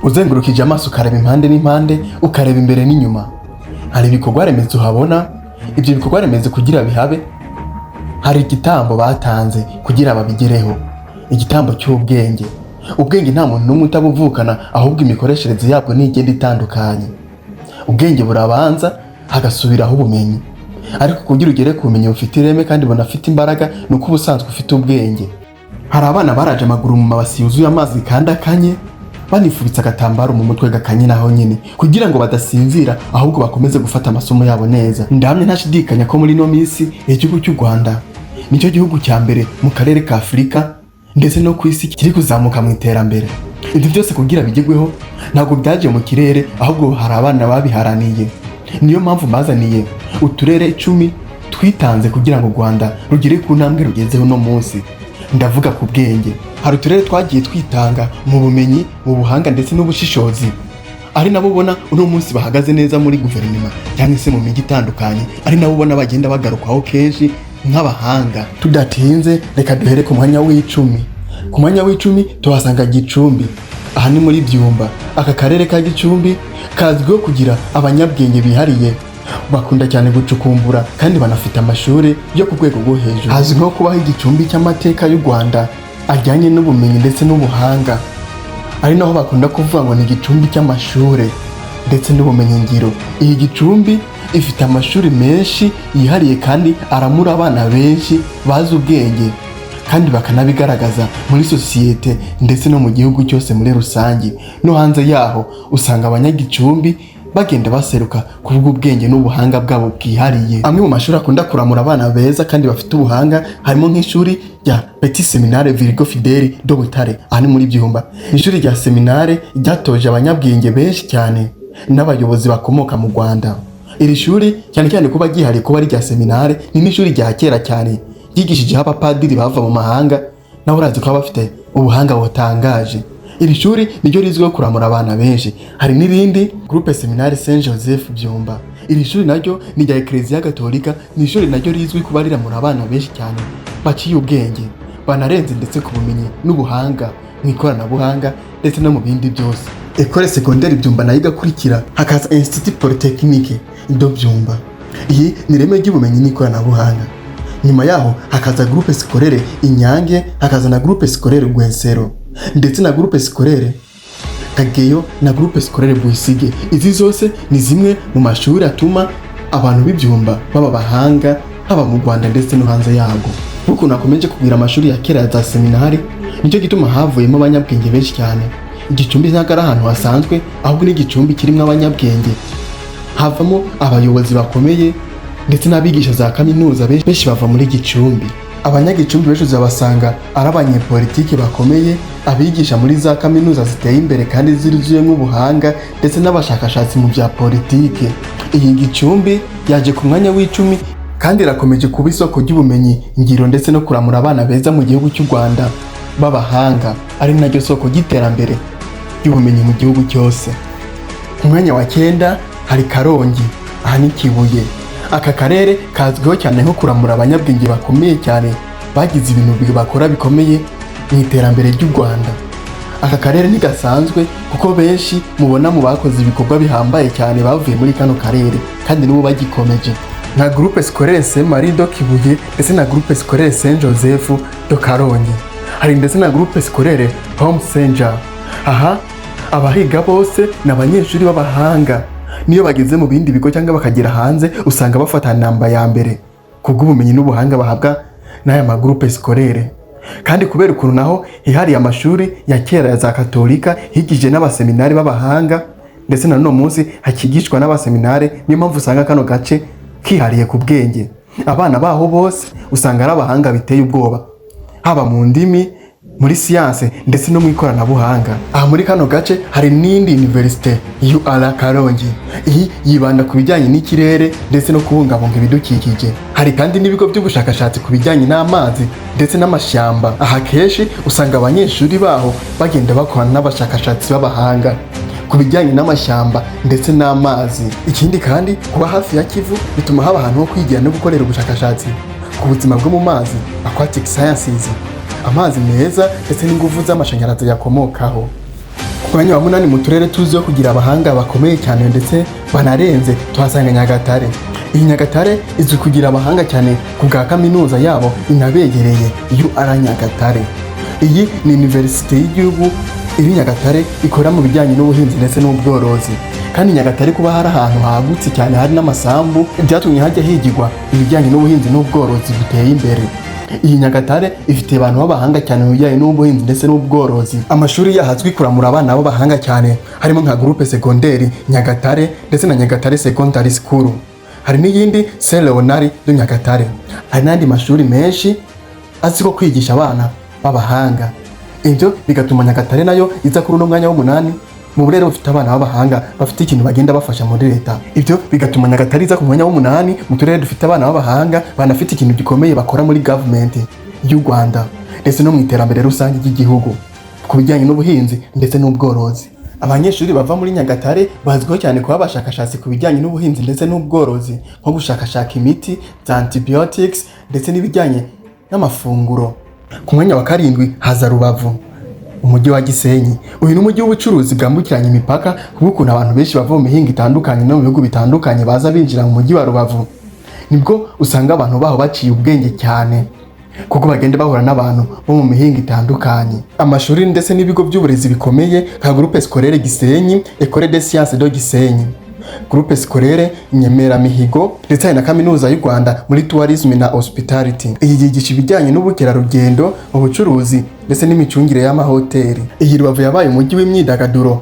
Uzengurukije amaso, ukareba impande n'impande, ukareba imbere n'inyuma, hari ibikorwa remezo uhabona. Ibyo bikorwa remezo kugira bihabe, hari igitambo batanze kugira babigereho, igitambo cy'ubwenge. Ubwenge nta muntu n'umwe utabuvukana, ahubwo imikoreshereze yabwo ntigenda itandukanye. Ubwenge burabanza, hagasubiraho ubumenyi, ariko kugira ugere ku bumenyi bufite ireme kandi bunafite imbaraga, ni uko ubusanzwe ufite ubwenge. Hari abana baraje amaguru mu mabasi yuzuye amazi kandi akanye, banifubitse agatambaro mu mutwe gakanye naho nyine, kugira ngo badasinzira, ahubwo bakomeze gufata amasomo yabo neza. Ndahamya ntashidikanya ko muri ino minsi igihugu cy'u Rwanda nicyo gihugu cya mbere mu karere ka Afurika ndetse no ku isi kiri kuzamuka mu iterambere. Ibyo byose kugira bigerweho ntabwo byaje mu kirere, ahubwo hari abana babiharaniye. Niyo mpamvu mbazaniye uturere 10 twitanze kugira ngo u Rwanda rugere ku ntambwe rugezeho uno munsi. Ndavuga ku bwenge. Hari uturere twagiye twitanga mu bumenyi, mu buhanga ndetse n'ubushishozi, ari nabo ubona uno munsi bahagaze neza muri guverinoma cyangwa se mu mijyi itandukanye, ari nabo ubona bagenda bagarukwaho kenshi nk'abahanga. Tudatinze, reka duhere ku mwanya wa 10. Ku mwanya wa 10 tuhasanga Gicumbi. Aha ni muri Byumba. Aka karere ka Gicumbi kazwiho kugira abanyabwenge bihariye, bakunda cyane gucukumbura kandi banafite amashuri yo ku rwego rwo hejuru. Hazwiho kubaho igicumbi cy'amateka y'u Rwanda ajyanye n'ubumenyi ndetse n'ubuhanga, ari naho bakunda kuvuga ngo ni igicumbi cy'amashuri ndetse n'ubumenyingiro. Iyi Gicumbi ifite amashuri menshi yihariye kandi aramura abana benshi bazi ubwenge kandi bakanabigaragaza muri sosiyete ndetse no mu gihugu cyose muri rusange. No hanze yaho usanga abanyagicumbi bagenda baseruka kuvuga ubwenge n'ubuhanga bwabo bwihariye. Amwe mu mashuri akunda kuramura abana beza kandi bafite ubuhanga harimo nk'ishuri rya Petit Séminaire Virgo Fideli de Butare. Aha ni muri Byumba. Ishuri rya seminare ryatoje abanyabwenge benshi cyane n'abayobozi bakomoka mu Rwanda. Iri shuri, cyane cyane kuba ryihariye kuba ari rya seminare, ni n'ishuri rya kera cyane ryigishijeho abapadiri bava mu mahanga, nawe urazi ko baba bafite ubuhanga butangaje. Iri shuri niryo rizwiho kuramura abana benshi. Hari n'irindi, Groupe Séminaire Saint Joseph Byumba. Iri shuri naryo ni rya Eklezia Gatolika. Ni ishuri naryo rizwi kuba riramura abana benshi cyane baciye ubwenge, banarenze ndetse ku bumenyi n'ubuhanga mu ikoranabuhanga ndetse no mu bindi byose. École Secondaire Byumba nayo igakurikira, hakaza Institut Polytechnique de Byumba. Iyi ni ireme ry'ubumenyi n'ikoranabuhanga. Nyuma yaho hakaza Groupe Scolaire Inyange, hakaza na Groupe Scolaire Rwesero, ndetse na Groupe Scolaire Kageyo na Groupe Scolaire Buisige. Izi zose ni zimwe mu mashuri atuma abantu b'ibyumba baba abahanga, haba mu Rwanda ndetse no hanze yarwo. Nk'ukuntu hakomeje kugwira amashuri ya kera ya za seminari, nicyo gituma havuyemo abanyabwenge benshi cyane. Igicumbi ntabwo ari ahantu hasanzwe, ahubwo ni igicumbi kirimo abanyabwenge. Havamo abayobozi bakomeye ndetse n'abigisha za kaminuza benshi bava muri Gicumbi. Abanyagicumbi benshi uzabasanga ari abanyepolitiki bakomeye, abigisha muri za kaminuza ziteye imbere kandi zuzuyemo ubuhanga, ndetse n'abashakashatsi mu bya politike. Iyi Gicumbi yaje ku mwanya wa 10 kandi irakomeje kuba isoko ry'ubumenyi ngiro ndetse no kuramura abana beza mu gihugu cy'u Rwanda b'abahanga, ari naryo soko ry'iterambere ry'ubumenyi mu gihugu cyose. Ku mwanya wa 9 hari Karongi. Aha ni Kibuye. Aka karere kazwiho cyane nko kuramura abanyabwenge bakomeye cyane, bagize ibintu bakora bikomeye mu iterambere ry'u Rwanda. Aka karere ntigasanzwe, kuko benshi mubona mu bakoze ibikorwa bihambaye cyane bavuye muri kano karere kandi n'ubu bagikomeje, nka Groupe Scolaire Saint Marie de Kibuye ndetse na Groupe Scolaire Saint Joseph de Karongi. Hari ndetse na Groupe Scolaire Home Saint Jean. Aha abahiga bose ni abanyeshuri b'abahanga. Niyo bageze mu bindi bigo cyangwa bakagera hanze, usanga bafata namba ya mbere kubw'ubumenyi n'ubuhanga bahabwa n'aya ma groupe scolaire. Kandi kubera ukuntu naho hihariye amashuri ya kera ya za Katolika, higije n'abaseminari b'abahanga, ndetse na n'uno munsi hakigishwa n'abaseminari, niyo mpamvu usanga kano gace kihariye ku bwenge. Abana baho bose usanga ari abahanga biteye ubwoba, haba mu ndimi, muri siyanse ndetse no mu ikoranabuhanga. Aha muri kano gace hari n'indi université, UR Karongi. Iyi yibanda ku bijyanye n'ikirere ndetse no kubungabunga ibidukikije. Hari kandi n'ibigo by'ubushakashatsi ku bijyanye n'amazi ndetse n'amashyamba. Aha kenshi usanga abanyeshuri baho bagenda bakorana n'abashakashatsi b'abahanga ku bijyanye n'amashyamba ndetse n'amazi. Ikindi kandi, kuba hafi ya Kivu bituma haba ahantu ho kwigira no gukorera ubushakashatsi ku buzima bwo mu mazi, aquatic sciences, amazi meza ndetse n'ingufu z'amashanyarazi yakomokaho. Ku mwanya wa 8 mu turere tuzwiho kugira abahanga bakomeye cyane ndetse banarenze, tuhasanga Nyagatare. Iyi Nyagatare izwi kugira abahanga cyane ku bwa kaminuza yabo inabegereye, UR Nyagatare. Iyi ni universite y'igihugu iri Nyagatare, ikora mu bijyanye n'ubuhinzi ndetse n'ubworozi. Kandi Nyagatare kuba hari ahantu hagutse cyane, hari n'amasambu, byatumye hajya higirwa ibijyanye n'ubuhinzi n'ubworozi buteye imbere. Iyi Nyagatare ifite abantu b'abahanga cyane mu bijyanye n'ubuhinzi ndetse n'ubworozi. Amashuri yaho azwi kuramura abana b'abahanga cyane, harimo nka Groupe Secondaire Nyagatare ndetse na Nyagatare Secondary School. Hari n'iyindi, Saint Leonard de Nyagatare. Hari n'andi mashuri menshi azwiho kwigisha abana b'abahanga. Ibyo bigatuma Nyagatare nayo iza kuri uno mwanya w'8 mu burere bufite abana b'abahanga bafite ikintu bagenda bafasha muri leta. Ibyo bigatuma Nyagatare iza ku mwanya w'8 mu turere dufite abana b'abahanga banafite ikintu gikomeye bakora muri gavumenti y'u Rwanda ndetse no mu iterambere rusange ry'igihugu ku bijyanye n'ubuhinzi ndetse n'ubworozi. Abanyeshuri bava muri Nyagatare bazwiho cyane kuba abashakashatsi ku bijyanye n'ubuhinzi ndetse n'ubworozi, nko gushakashaka imiti za antibiotics ndetse n'ibijyanye n'amafunguro. Ku mwanya wa 7 haza Rubavu, umujyi wa Gisenyi. Uyu ni umujyi w'ubucuruzi bwambukiranya imipaka, kubw'ukuntu abantu benshi bava mu mihingo itandukanye no mu bihugu bitandukanye baza binjira mu mujyi wa Rubavu. Nibwo usanga abantu baho baciye ubwenge cyane, kuko bagenda bahura n'abantu bo mu mihingo itandukanye. Amashuri ndetse n'ibigo by'uburezi bikomeye nka Groupe Scolaire Gisenyi, Ecole des Sciences de Gisenyi, Groupe Scolaire Nyemeramihigo, ndetse hari na Kaminuza y'u Rwanda muri Tourism na Hospitality. Iyi yigisha ibijyanye n'ubukerarugendo mu bucuruzi ndetse n'imicungire y'amahoteli. Iyi Rubavu yabaye umujyi w'imyidagaduro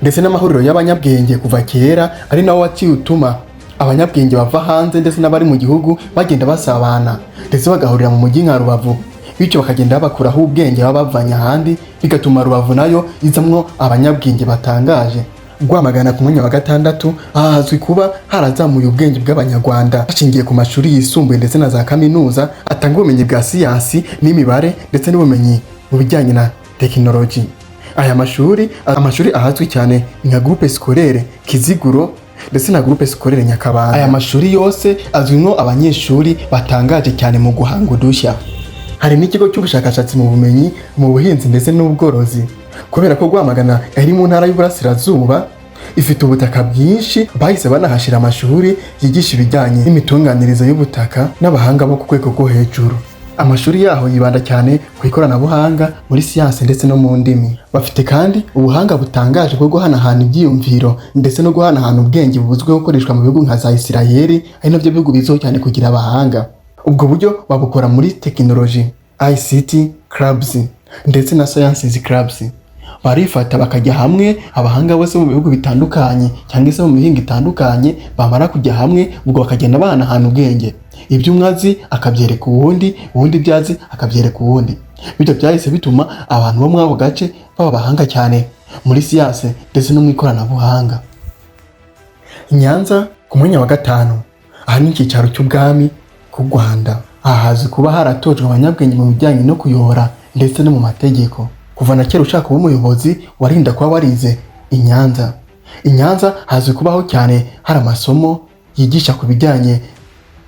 ndetse n'amahuriro y'abanyabwenge kuva kera, ari nawo waciye utuma abanyabwenge bava hanze ndetse n'abari mu gihugu bagenda basabana ndetse bagahurira mu mujyi nka Rubavu, bityo bakagenda babakuraho ubwenge baba bavanye ahandi, bigatuma Rubavu nayo izamwo abanyabwenge batangaje. Rwamagana ku mwanya wa 6. Aha hazwi kuba harazamuye ubwenge bw'Abanyarwanda hashingiye ku mashuri yisumbuye ndetse na za kaminuza atanga ubumenyi bwa siyansi n'imibare ndetse n'ubumenyi mu bijyanye na tekinoloji. Aya mashuri, amashuri ahazwi cyane ni nka Groupe Scolaire Kiziguro ndetse na Groupe Scolaire Nyakabanda. Aya mashuri yose azwimwo abanyeshuri batangaje cyane mu guhanga udushya. Hari n'ikigo cy'ubushakashatsi mu bumenyi mu buhinzi ndetse n'ubworozi. Kubera ko Rwamagana iri mu ntara y'Uburasirazuba, ifite ubutaka bwinshi, bahise banahashyira amashuri yigisha ibijyanye n'imitunganirize y'ubutaka n'abahanga bo ku rwego rwo hejuru. Amashuri yaho yibanda cyane ku ikoranabuhanga, muri siyansi ndetse no mu ndimi. Bafite kandi ubuhanga butangaje bwo guhanahana ibyiyumviro ndetse no guhanahana ubwenge buzwiho gukoreshwa mu bihugu nka za Isirayeli, ari nabyo bihugu bizwiho cyane kugira abahanga. Ubwo buryo babukora muri tekinoloji, ICT clubs ndetse na sciences clubs. Barifata bakajya hamwe, abahanga bose mu bihugu bitandukanye cyangwa se mu mihingo itandukanye. Bamara kujya hamwe, ubwo bakagenda bahanahana ubwenge, ibyo umwe azi akabyereka uwundi, uwundi ibyo azi akabyereka uwundi. Bityo byahise bituma abantu bo muri ako gace baba abahanga cyane muri siyanse ndetse no mu ikoranabuhanga. Nyanza ku mwanya wa 5. Aha ni icyicaro cy'ubwami bw'u Rwanda. Aha hazwi kuba haratojwe abanyabwenge mu bijyanye no kuyobora ndetse no mu mategeko. Kuva na kera, ushaka kuba umuyobozi warinda kuba warize i Nyanza. I Nyanza hazwi kubaho cyane hari amasomo yigisha ku bijyanye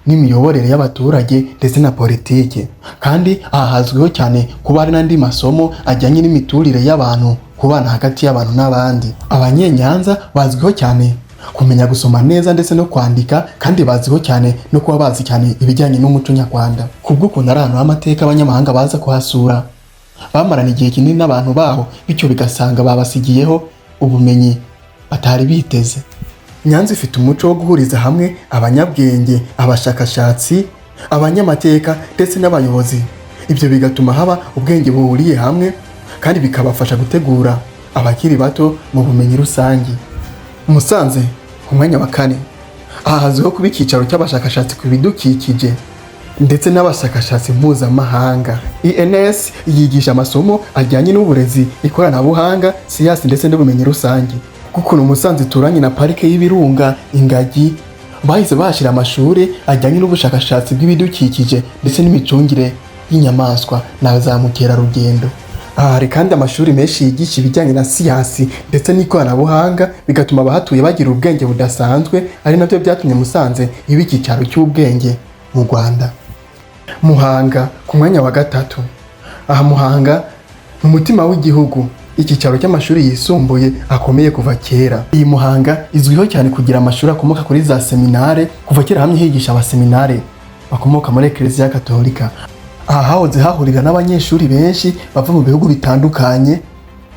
n'imiyoborere y'abaturage ndetse na politiki. Kandi aha hazwiho cyane kuba hari n'andi masomo ajyanye n'imiturire y'abantu, kubana hagati y'abantu n'abandi. Abanyenyanza bazwiho cyane kumenya gusoma neza ndetse no kwandika, kandi bazwiho cyane no kuba bazi cyane ibijyanye n'umuco nyarwanda. Kubw'ukuntu ari ahantu h'amateka, abanyamahanga baza kuhasura bamarana igihe kinini n'abantu baho, bityo bigasanga babasigiyeho ubumenyi batari biteze. Nyanza ifite umuco wo guhuriza hamwe abanyabwenge, abashakashatsi, abanyamateka ndetse n'abayobozi. Ibyo bigatuma haba ubwenge buhuriye hamwe, kandi bikabafasha gutegura abakiri bato mu bumenyi rusange. Musanze ku mwanya wa 4. Aha hazwiho kuba icyicaro cy'abashakashatsi ku bidukikije ndetse n'abashakashatsi mpuzamahanga. INS yigisha amasomo ajyanye n'uburezi, ikoranabuhanga, siyansi ndetse n'ubumenyi rusange. Kuko Musanze ituranye na parike y'ibirunga, ingagi, bahise bahashyira amashuri ajyanye n'ubushakashatsi bw'ibidukikije ndetse n'imicungire y'inyamaswa na za mukerarugendo. Aha hari kandi amashuri menshi yigisha ibijyanye na siyansi ndetse n'ikoranabuhanga, bigatuma abahatuye bagira ubwenge budasanzwe, ari nabyo byatumye Musanze iba icyicaro cy'ubwenge mu Rwanda. Muhanga ku mwanya wa 3. Aha Muhanga ni umutima w'igihugu. Icyicaro cy'amashuri yisumbuye akomeye kuva kera. Iyi Muhanga izwiho cyane kugira amashuri akomoka kuri za seminare. Kuva kera hamwe higisha abaseminare bakomoka muri Eklezia Katolika. Aha hahoze hahurira n'abanyeshuri benshi bava mu bihugu bitandukanye,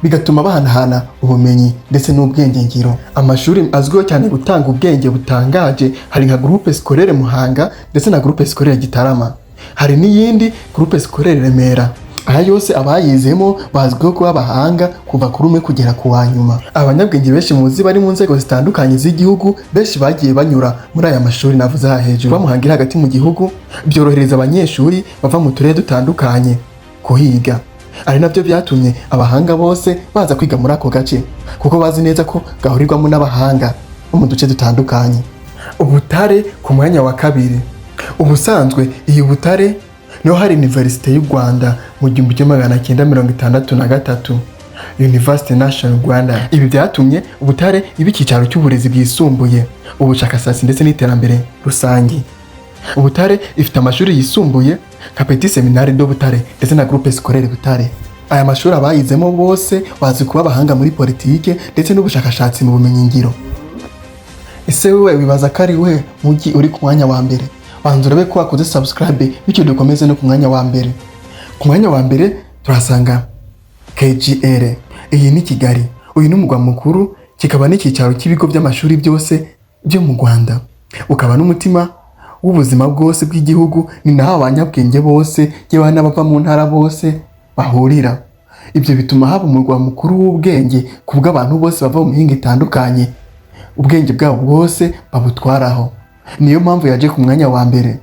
bigatuma bahanahana ubumenyi ndetse n'ubwenge ngiro. Amashuri azwiho cyane gutanga ubwenge butangaje hari nka Groupe Scolaire Muhanga ndetse na Groupe Scolaire Gitarama. Hari n'iyindi Groupe Scolaire Remera. Aya yose abayizemo bazwiho kuba abahanga kuva kuri umwe kugera ku wa nyuma. Abanyabwenge benshi muzi bari mu nzego zitandukanye z'igihugu, benshi bagiye banyura muri aya mashuri navuze aha hejuru. Kuba Muhanga iri hagati mu gihugu byorohereza abanyeshuri bava mu turere dutandukanye kuhiga, ari nabyo byatumye abahanga bose baza kwiga muri ako gace, kuko bazi neza ko gahurirwamo n'abahanga bo mu duce dutandukanye. Butare ku mwanya wa kabiri. Ubusanzwe iyi Butare niho hari Université y'u Rwanda mu 1963, University National Rwanda. Ibi byatumye Butare iba icyicaro cy'uburezi bwisumbuye, ubushakashatsi ndetse n'iterambere rusange. Butare ifite amashuri yisumbuye nka Petit Seminare de Butare ndetse na Groupe Scolaire Butare. Aya mashuri abayizemo bose bazi kuba abahanga muri politike ndetse n'ubushakashatsi mu bumenyingiro. Ese wowe wibaza ko ari we mujyi uri ku mwanya wa mbere? Banza urabe ko wakoze subscribe, bityo dukomeze no ku mwanya wa mbere. Ku mwanya wa mbere turasanga KGL. Iyi ni Kigali. Uyu ni umurwa mukuru, kikaba n'icyicaro cy'ibigo by'amashuri byose byo mu Rwanda, ukaba n'umutima w'ubuzima bwose bw'igihugu. Ni naho abanyabwenge bose, yewe n'abava mu ntara bose bahurira. Ibyo bituma haba umurwa mukuru w'ubwenge kubw'abantu bose bava mu mihingo itandukanye, ubwenge bwabo bwose babutwaraho. Niyo mpamvu yaje ku mwanya wa mbere.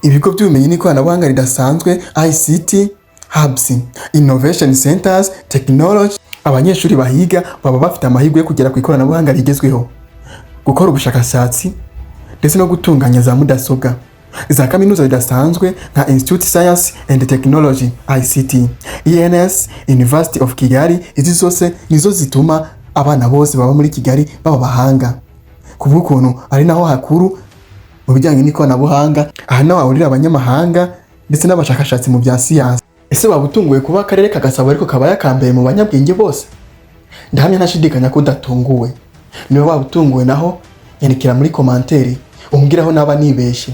Ibigo by'ubumenyi n'ikoranabuhanga ridasanzwe, ICT hubs, innovation centers, technology. Abanyeshuri bahiga baba bafite amahirwe yo kugera ku ikoranabuhanga rigezweho, gukora ubushakashatsi ndetse no gutunganya za mudasobwa. Za kaminuza zidasanzwe nka Institute Science and Technology, ICT, ENS, University of Kigali, izi zose nizo zituma abana bose baba muri Kigali baba abahanga, kubw'ukuntu ari naho hakuru mu bijyanye n'ikoranabuhanga. Aha naho hahurira abanyamahanga ndetse n'abashakashatsi mu bya siyansi. Ese waba utunguwe kuba akarere ka Gasabo ariko kabaye akambere mu banyabwenge bose? Ndahamya ntashidikanya ko udatunguwe. Niba waba utunguwe naho, nyandikira muri commentaire umbwire aho naba nibeshye.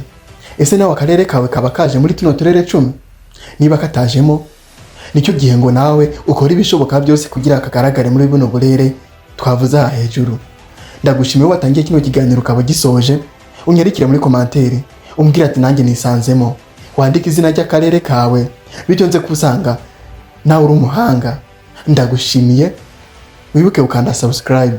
Ese nawe akarere kawe kaba kaje muri tuno turere 10? Niba katajemo, nicyo gihe ngo nawe ukore ibishoboka byose kugira kagaragare muri buno burere twavuze aha hejuru. Ndagushimiye watangiye kino kiganiro ukaba ugisoje. Unyandikire muri commentaire umbwire ati: "Nanjye nisanzemo." Wandike izina ry'akarere kawe, bityo nze kusanga nawe uri umuhanga. Ndagushimiye, wibuke gukanda subscribe.